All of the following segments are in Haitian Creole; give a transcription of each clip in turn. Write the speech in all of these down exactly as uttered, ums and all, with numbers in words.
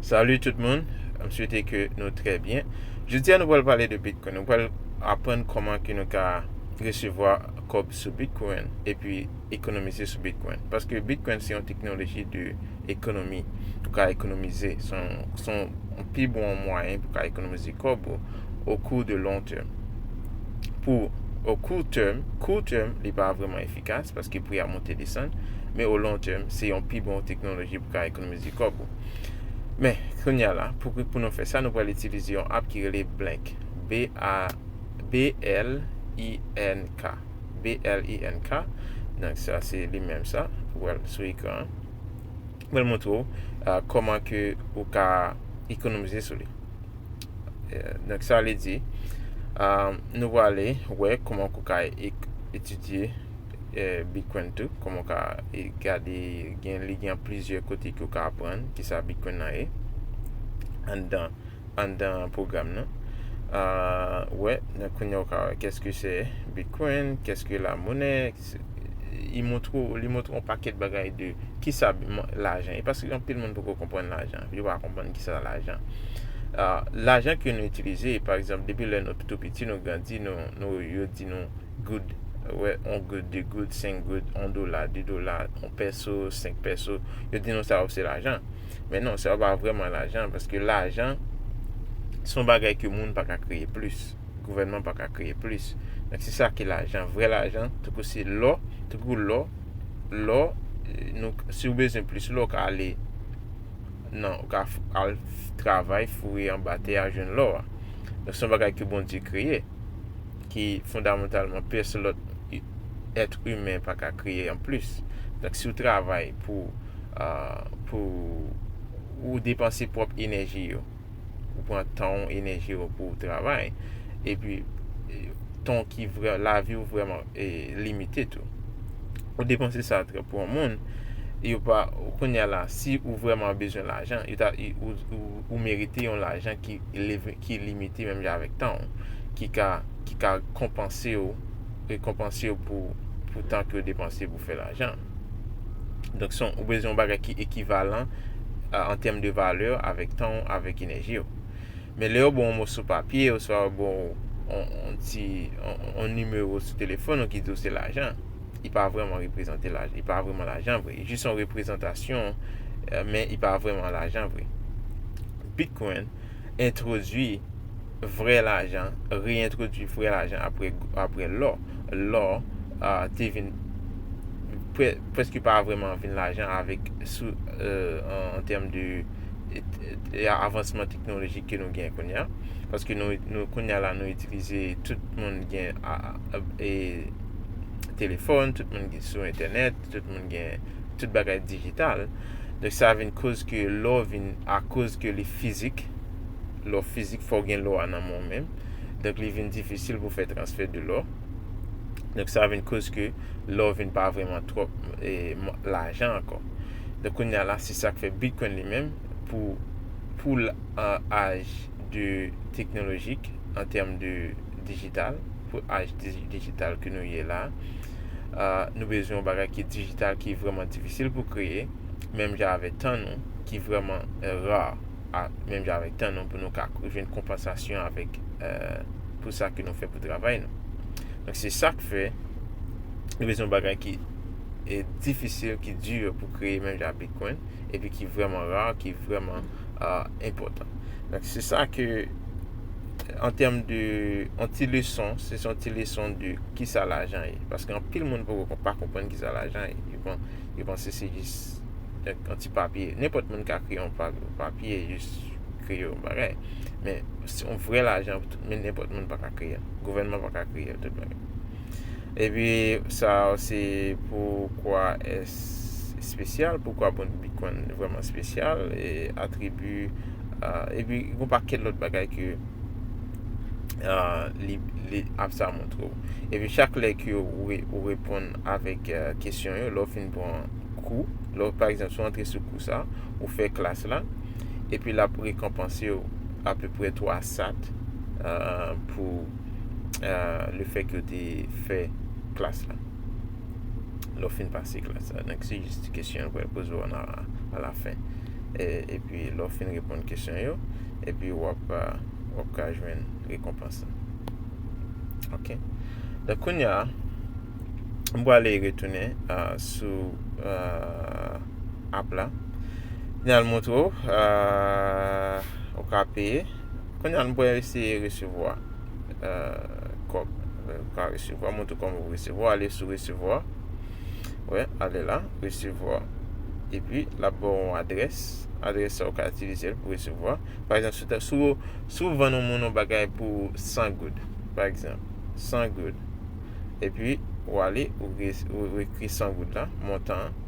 Salut tout moun, m swete ke nou trè byen. Jodi a nou pral pale de Bitcoin. Nou pral aprann kòman ke nou ka resevwa kòb sou Bitcoin epi ekonomize sou Bitcoin. Paske Bitcoin se yon teknoloji de ekonomi. Ou ka ekonomize. Se yon, se yon pi bon mwayen pou ka ekonomize kòb ou au cours de long terme. Pou au court terme, court terme, li pa vrèman efikas paske pri a monte desann, men au long terme, se yon pi bon teknoloji pou ka ekonomize kòb ou. Men, kounye a la, pou, pou nou fè sa, nou pral itilize yon app ki rele Blink. B A, B L I N K. B L I N K. Donk, sa, se li menm sa. Ou pral sou ekran an. Mwen montre w uh, kòman ke ou ka ekonomize sou li. Uh, donk, sa vle di, uh, nou prale wè kòman ou ka etidye uh, Bitcoin tou, kòman ou ka gade, gen, li gen plizyè kote ke ou ka aprann kisa Bitcoin nan ye anndan anndan pwogram nan. Uh, wè, nan kounye a ou ka wè qu'est-ce que c'est Bitcoin, qu'est-ce que la monnaie, li montre li montre yon pakèt bagay de kisa lajan ye, paske anpil moun poko konprann lajan, yo pa konprann kisa lajan. Uh, lajan ke nou itilize, pa egzanp, depi lè nou tou piti, nou grandi, nou, nou yo di nou goud, wè, yon goud, de goud, senk goud, yon dola, de dola, yon pèso, senk pèso, yo di nou sa yo se lajan. Men non, sa yo pa vrèman lajan, paske lajan se yon bagay ke moun pa ka kreye plis, gouvènman pa ka kreye plis. Donk se sa ki lajan. Vrè lajan, tankou se lò, tankou lò, lò, nou, si w bezwen plis lò, ou ka ale nan, ou ka al travay, foure anba tè a, jwenn lò a. Donk se yon bagay ke Bondye kreye, ki fondamantalman pèsonn lòt èt imen pa ka kreye anplis. Donk si w travay pou, uh, pou ou depanse pwòp enèji yo, ou pran tan w, enèji w pou w travay, epi tan ki vrè, lavi w vrèman e, limite tou. Ou depanse sa trè pou yon moun, yo pa, kounye a la, si ou vrèman bezwen lajan, yo ta, ou, ou, ou merite yon lajan ki leve, ki limite menm jan avèk tan w, ki ka, ki ka konpanse w, rekonpanse w pou, pou tan ke w depanse pou fè lajan. Donk, se yon, ou bezwen yon bagay ki ekivalan uh, an tèm de valè avèk tan w, avèk enèji w. Men lè yo ba w yon moso papye, oswa yo ba w yon, yon ti, yon, yon nimewo sou telefòn ou ki di w se lajan, li pa vrèman reprezante lajan, li pa vrèman lajan vre. Li jis yon reprezantasyon, uh, men li pa vrèman lajan vre. Bitcoin entwodui vrè lajan, reyentwodui vrè lajan apre, apre lò. Lò uh, te vin pre, prèske pa vrèman vin lajan avèk sou, uh, an, an tèm de e, e, avansman teknolojik ke nou gen kounye a. Paske nou, nou kounye a la, nou itilize, tout moun gen a, a, e, telefòn, tout moun gen sou entènèt, tout moun gen tout bagay dijital. Donk sa vin koz ke lò vin, akoz ke li fizik, lò fizik, fò w gen lò a nan men w menm. Donk li vin difisil pou fè transfè de lò. Donk sa vin koz ke lò vin pa vrèman twòp e, lajan ankò. Donk kounye a la, se sa k fè Bitcoin li menm pou, pou l, an, aj de teknolojik, an tèm de dijital, pou aj dijital ke nou ye la, uh, nou bezwen yon bagay ki dijital, ki vrèman difisil pou kreye, menm jan avèk tan nou ki vrèman uh, ra, menm jan avèk tan nou, pou nou ka jwenn konpansasyon avèk uh, pou sa ke nou fè pou travay nou. Donk se sa k fè nou bezwen yon bagay ki e, difisil, ki di pou kreye menm jan Bitcoin, epi ki vrèman ra, ki vrèman uh, enpòtan. Donk se sa ke an tèm de yon ti leson, se yon ti leson de kisa lajan ye. Paske anpil moun poko pa konprann kisa lajan ye. Yo panse se jis yon ti papye. Nenpòt moun ka kreye yon papye, jis kreye yon bagay. Men se yon vrè lajan, men nenpòt moun pa ka kreye l. Gouvènman pa ka kreye l, tout bagay. Epi sa se poukwa èske espesyal, poukwa bon Bitcoin vrèman espesyal, e atribi, uh, epi yon pakèt lòt bagay ke uh, li, li ap sa montre w. Epi chak lè ke ou, ou reponn avèk uh, kesyon yo, lè w fin pran kou, lè w, pa egzanp, si w antre sou kou sa, ou fè klas la, epi l ap rekonpanse w apeprè twa sat uh, pou uh, le fè ke w te fè klas la. Lè w fin pase klas la. Donk se jis kesyon yo pral poze w a la fen. E, epi lè w fin reponn kesyon yo, epi w ap, ah, w ap ka jwenn rekonpans la. Ok. Donk, kounye a, m prale retounen, ah, sou, ah, app la. Kounye a l montre w, ah, ou ka peye. Kounye a, m pral eseye resevwa, ah, kòb. Ou ka resevwa, montre kòman ou resevwa. Ale sou resevwa. Wè, ale la, resevwa. Epi, l ap ba w yon adrès. Adrès sa, ou ka itilize l pou resevwa. Pa egzanp, si w ta, si w, si w vann yon moun yon bagay pou san goud, pa egzanp, san goud. Epi, ou ale, ou, re- ou, ou ekri san goud la, montan an,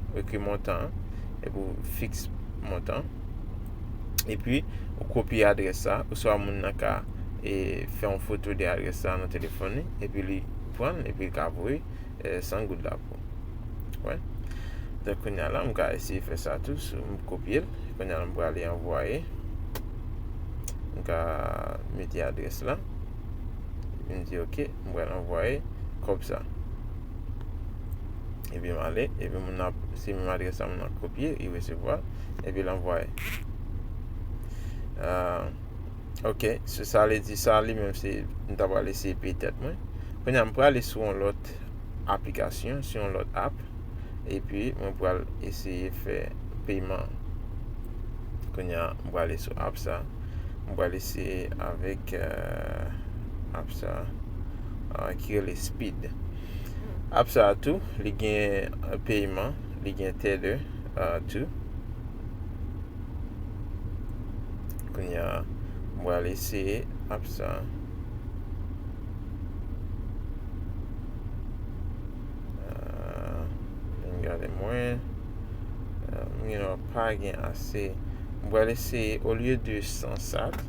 ou ekri montan an, epi ou fiks montan an. Epi, ou kopye adrès sa, oswa moun nan ka, e, fè yon foto de adrès sa nan telefòn li, epi li pran l, epi li ka voye, e, san goud la pou ou. Wè. Donk, kounye a la, m ka eseye fè sa tou, sou, m kopye l. Kounye a la, m prale anvwaye. M ka mete adrès la. Epi m di, ok, m pral anvwaye kòb sa. Epi m ale, epi moun nan, se menm adrès la, moun nan kopye, li resevwa, epi l anvwaye. Ah, ok, so sa vle di sa, li menm se, m ta pral eseye peye tèt mwen. Kounye a, m prale sou yon lòt aplikasyon, sou yon lòt app, epi mwen pral eseye fè peman. Kounye a, m prale sou app sa, m pral eseye avèk, euh, app sa, euh, ki rele Speed. App sa tou, li gen, euh, peman, li gen Tether, euh, tou. Kounye a, m pral eseye app sa. Ah, vin gade mwen. Ah, m gen dwa pa gen ase. M pral eseye, olye de san sat,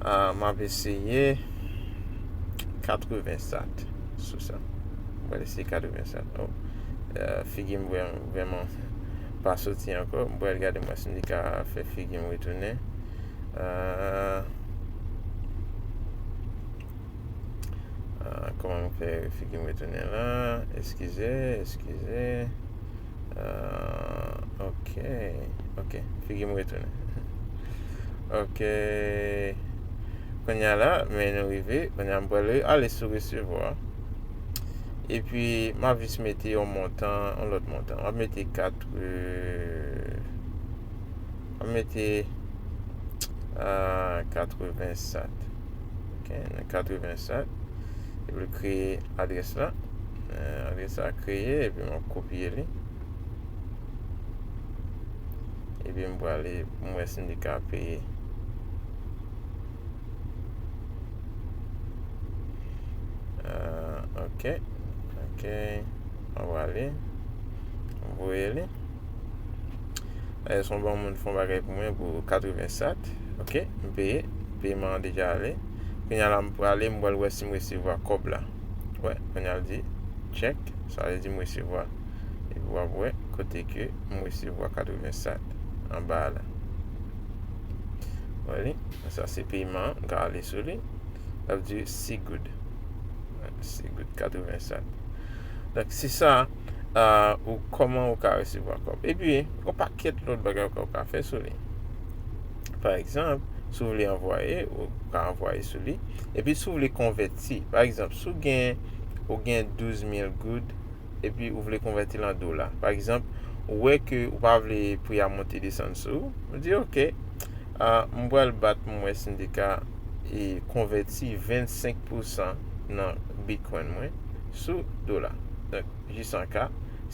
ah, m ap eseye katreven sat sou sa. M pral eseye katreven sat. Oh, ah, figi m vrèman, vrèman pa soti ankò. M pral gade mwen si m te ka fè figi m retounen. Ah, ah, kòman m fè figi m retounen la? Eskize, eskize. Ah, ok, ok. Figi m retounen. Ok. Kounye a la, men nou rive. Kounye a, m pral ale sou resevwa. Epi, m ap jis mete yon montan, yon lòt montan. M ap mete kat, euh, m ap mete, ah, katreven sat. Ok, nan katreven sat. Epi l kreye adrès la. Euh, adrès la kreye, epi m ap kopye li. Epi m prale, m wè si m te ka peye. Euh, ok. Ok. Anvwaye li. Voye li. Dayè, se yon bon moun fè yon bagay pou mwen pou katreven sat. Ok, m peye. Peman an deja ale. Kounye a la, m prale, m pral wè si m resevwa kòb la. Wè, kounye a l di, check. Sa vle di m resevwa. Epi w ap wè kote ke m resevwa katreven sat anba a la. Wè li, sa se peman an, m ka ale sou li. L ap di si goud. Si goud, katreven sat. Donk, se sa, ah, ou, kòman ou ka resevwa kòb. Epi, yon pakèt lòt bagay ou ka, ou ka fè sou li. Pa egzanp, si w vle anvwaye, ou ka anvwaye sou li. Epi, si w vle konvèti, pa egzanp, si w gen, ou gen douz mil goud, epi ou vle konvèti l an dola. Pa egzanp, ou wè ke ou pa vle pri a monte desann sou ou, ou di, ok, ah, m pral bat pou m wè si m te ka, e, konvèti vennsenk pousan nan Bitcoin mwen sou dola. Donk, jis an ka,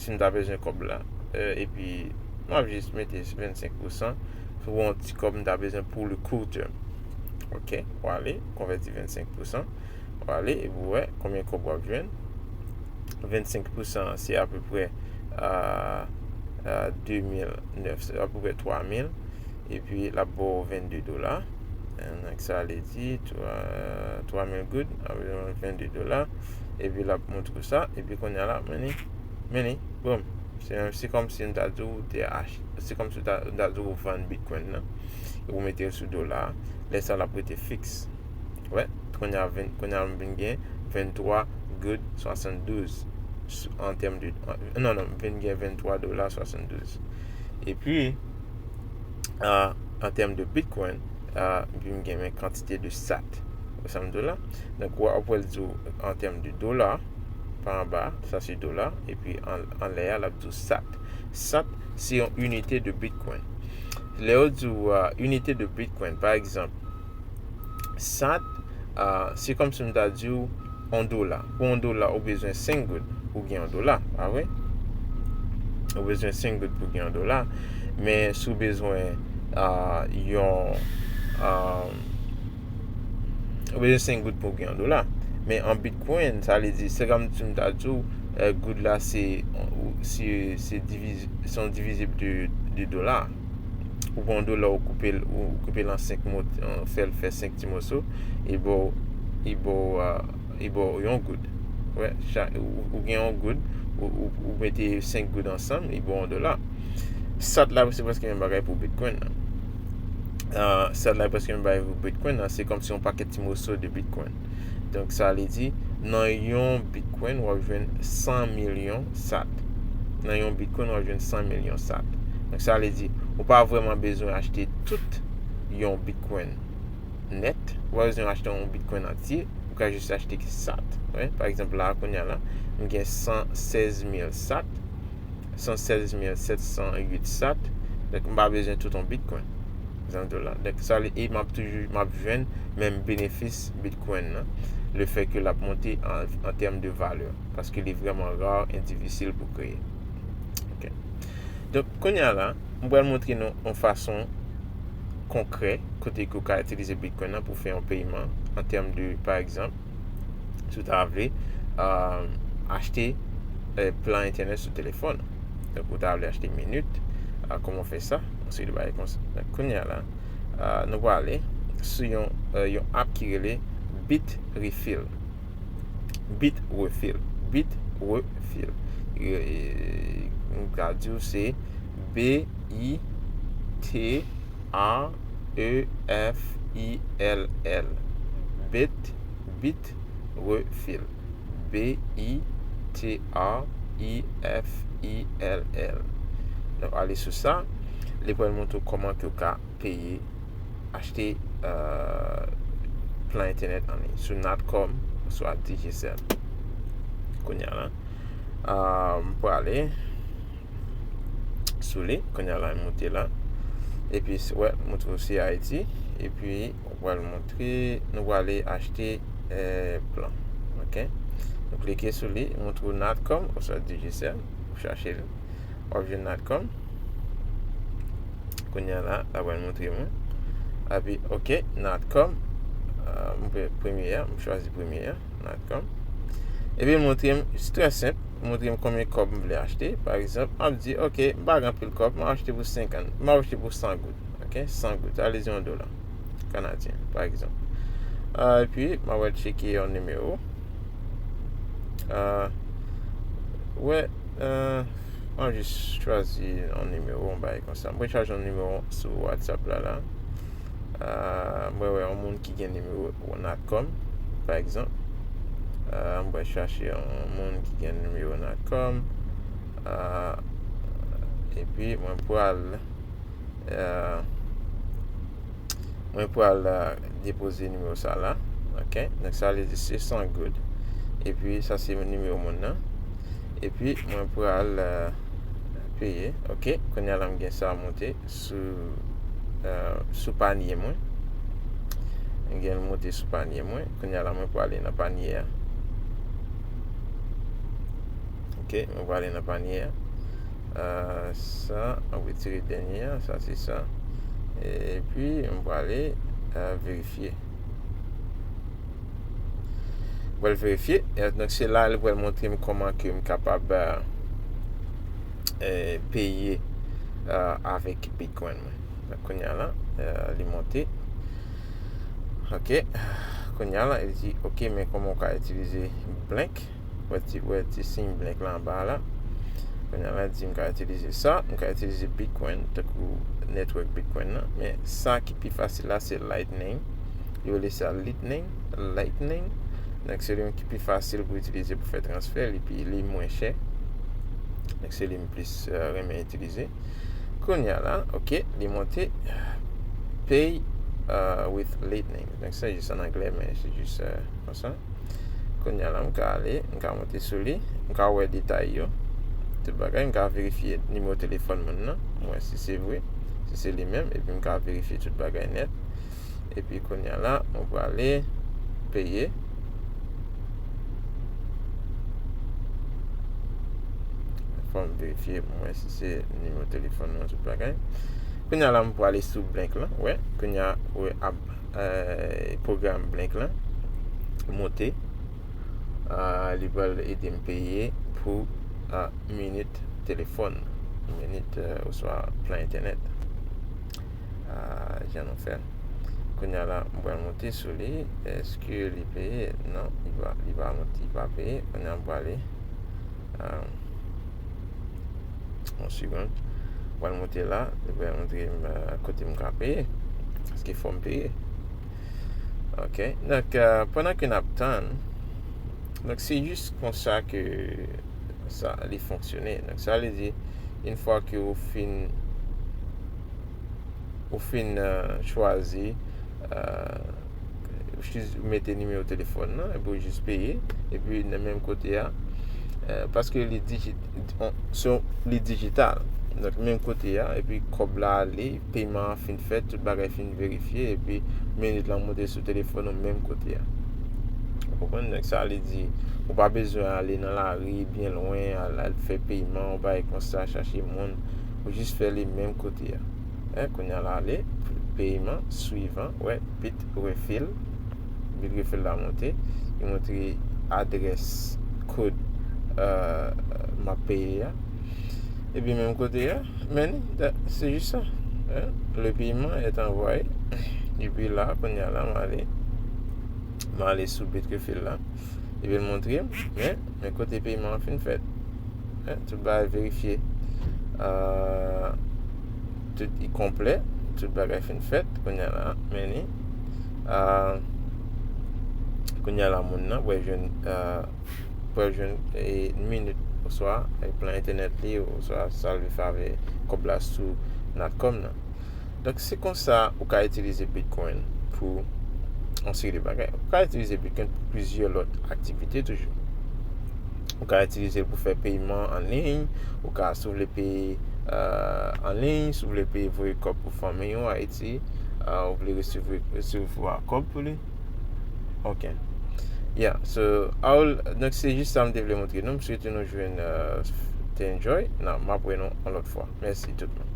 si m ta bezwen kòb la, euh, epi m ap jis mete vennsenk pousan pou yon ti kòb m ta bezwen pou le court term. Ok, w ale, konvèti vennsenk pousan. W ale, epi w wè konbyen kòb w ap jwenn. Vennsenk pousan, se apeprè, ah, ah, de mil nèf, se apeprè twa mil. Epi, l ap ba w vennde dola. Donk, sa vle di twa, twa mil goud, ap vennde dola. Epi, l ap montre w sa. Epi, kounye a la, men li, men li, boum. Se, se kòmsi m ta di w te ach-, se kòmsi m ta, m ta di w vann Bitcoin nan. Epi, ou mete l sou dola. Lè sa, l ap rete fiks. Wè, kounye a, ven, kounye a m vin gen venntwa goud swasanndouz sou, an tèm de, an, non, non, m vin gen venntwa dola swasanndouz. Epi, euh, an tèm de Bitcoin, euh, epi m gen men kantite de sat. Ou sa m di w la? Donk, w ap wè l di w an tèm de dola, pa anba, sa se dola, epi an, anlè a, l ap di w sat. Sat, se yon inite de Bitcoin. Lè yo di w, euh, inite de Bitcoin, pa egzanp, sat, euh, se kòmsi m ta di w, yon dola. Pou yon dola, ou bezwen senk goud pou gen yon dola, pa vre? Ou bezwen senk goud pou gen yon dola. Men si w bezwen, ah, yon, ah, ou bezwen senk goud pou gen yon dola. Men an Bitcoin, sa vle di, se kòmsi m ta di w, eh, goud la se, se, se diviz-, se yon divizib de, de dola. Ou pran yon dola, ou koupe l, ou koupe l an senk mo-, fè l fè senk ti moso, e ba w, e ba w, ah, e ba w yon goud. Wè, cha-, ou, ou gen yon goud, ou, ou, ou mete senk goud ansanm, e ba w yon dola. Sat la, se prèske menm bagay pou Bitcoin nan. Ah, sat la prèske menm bagay pou Bitcoin nan, se kòmsi yon pakèt ti moso de Bitcoin. Donk, sa vle di, nan yon Bitcoin, w ap jwenn san milyon sat. Nan yon Bitcoin, w ap jwenn san milyon sat. Donk, sa vle di, ou pa vrèman bezwen achte tout yon Bitcoin nèt. Ou pa bezwen achte yon Bitcoin antye. Ou ka jis achte sat. Wi. Pa egzanp, la, kounye a la, m gen san sèz mil sat. San sèz mil sèt san uit sat. Donk, m pa bezwen tout yon Bitcoin. Sa m di w la. Donk, sa vle, e m ap toujou, m ap jwenn menm benefis Bitcoin nan. Le fè ke l ap monte an, an tèm de valè. Paske li vrèman ra e difisil pou kreye. Ok. Donk, kounye a la, m pral montre nou yon fason konkrè kote ke w ka itilize Bitcoin nan pou fè yon peyiman an tèm de, pa egzanp, si w ta vle, euh, achte, euh, plan entènèt sou telefòn. Donk, ou ta vle achte minit, euh, kòman w fè sa? Yon seri de bagay konsa. Donk, kounye a la, euh, nou prale sou yon, euh, yon app ki rele Bitrefill. Bitrefill. Bitrefill. E, e, m ka di w se B I T R E F I L L. Bit, Bitrefill. B I T R E F I L L. Donk, ale sou sa. Li pral montre w kòman ke w ka peye, achte, euh, plan entènèt an liy sou Natcom oswa Digicel. Kounye a la, euh, m prale sou li. Kounye a la, m monte la. Epi, s-, wè, montre w se Ayiti. Epi, w pral montre, nou prale achte, euh, plan. Ok? Nou klike sou li, montre w Natcom oswa Digicel. Ou chache li. W ap jwenn Natcom. Kounye a la, l ap pral montre mwen. Epi, ok, Natcom. Euh, m pre-, premye a, m chwazi premye a, Natcom. Epi, l montre m, se trè senp, l montre m konbyen kòb m vle achte. Pa egzanp, m ap di, ok, m pa gen anpil kòb, m ap achte pou senkant, m ap achte pou san goud. Ok, san goud, sa vle di yon dola kanadyen, pa egzanp. Euh, epi, m ap al tcheke yon nimewo. Euh, wè, euh, m ap jis chwazi yon nimewo, yon bagay konsa. M pral chwazi yon nimewo sou WhatsApp la, la. Euh, m pral wè yon moun ki gen nimewo Natcom, pa egzanp. Euh, m pral chache yon moun ki gen nimewo Natcom. Euh, epi, mwen pral, euh, mwen pral, euh, depoze nimewo sa la. Ok? Donk, sa vle di se san goud. Epi, sa se nimewo moun nan. Epi, mwen pral, euh, peye. Ok? Kounye a la, m gen sa monte sou, euh, sou panye mwen. M gen l monte sou panye mwen. Kounye a la, mwen prale nan panye a. Ok, mwen prale nan panye a. Euh, sa, m ap retire dènye a, sa se sa. Epi, mwen prale, euh, verifye. Mwen pral verifye. E, donk, se la, li pral montre m kòman ke m kapab, euh, euh, peye, euh, avèk Bitcoin mwen. Donk, kounye a la, euh, li monte. Ok. Kounye a la, li di, ok, men kòman w ka itilize Blink? Wè ti, wè ti siy Blink la anba la. Kounye a la, di m ka itilize sa, m ka itilize Bitcoin, tankou network Bitcoin nan. Men sa ki pi fasil la, se Lightning. Yo rele sa Lightning, Lightning. Donk, se li menm ki pi fasil pou itilize pou fè transfè, li pi, li mwen chè. Donk, se li m plis, euh, renmen itilize. Kounye a la, ok, li monte pay uh, with Lightning. Donk se jis an anglè, men se jis uh, konsa. Kounye a la, m ka ale, m ka monte sou li, m ka wè detay yo, tout bagay, m ka verifye nimewo telefòn moun nan, m wè si se vre, si se li menm, epi m ka verifye tout bagay nèt. Epi kounye a la, mwen prale peye. Fò m verifye pou mwen si se nimewo telefòn mwen, tout bagay. Kounye a la, mwen prale sou Blink lan. Wè, kounye a, wè, ap, euh, pwogram Blink lan monte. Ah, li pral ede m peye pou ah, minit telefòn, minit euh, oswa plan entènèt. Ah, jan nou fè l. Kounye a la, m pral monte sou li. Èske li peye? Non, li pa, li pa monte, li pa peye. Kounye a, m prale. Ah, yon segonn. M pral monte la, li pral montre m euh, kote m ka peye. Èske fò m peye? Ok. Donk, euh, pandan ke n ap tann, donk, se jis konsa ke sa li fonksyone. Donk, sa vle di, yon fwa ke ou fin, ou fin euh, chwazi, euh, ou jis mete nimewo telefòn nan, epi ou jis peye, epi nan menm kote a, euh, paske li diji-, on, se, li dijital. Donk, menm kote a, epi kòb la ale, peman an fin fèt, tout bagay fin verifye, epi minit lan monte sou telefòn ou menm kote a. Ou konprann? Donk, sa vle di, ou pa bezwen ale nan lari, byen lwen, al, al fè peman, ou bagay konsa, chache moun. Ou jis fè li menm kote a. Hein, kounye a la, ale, peman swivan, wè, pit refill. Bit refill la monte. Li montre adrès kòd euh, m ap peye a. Epi menm kote a, men li, da- se jis sa. Hein? Le paiement est envoyé. Epi la, kounye a la, m ale. M ale sou bit refill la. Epi l montre m, men, men kote peman an fin fèt. Hein, tout bagay verifye. Euh, tout i konplè, tout bagay fin fèt. Kounye a la, men li. Euh, kounye a la, moun nan pral jwenn, euh, pral jwenn e, minit, oswa e, plan entènèt li, oswa sa l vle fè avèk kòb la sou Natcom nan. Donk, se konsa ou ka itilize Bitcoin pou yon seri de bagay. Ou ka itilize Bitcoin pou plizyè lòt aktivite toujou. Ou ka itilize l pou fè peman an liy, ou ka, si w vle peye euh, an liy, si w vle peye voye kòb pou fanmi w Ayiti, euh, ou vle resevwa, resevwa kòb pou li. Ok. Yeah, so, all, donk se jis sa m te vle montre nou. M swete nou jwenn, euh, te enjoy. Nan, m ap wè nou yon lòt fwa. Mèsi tout moun.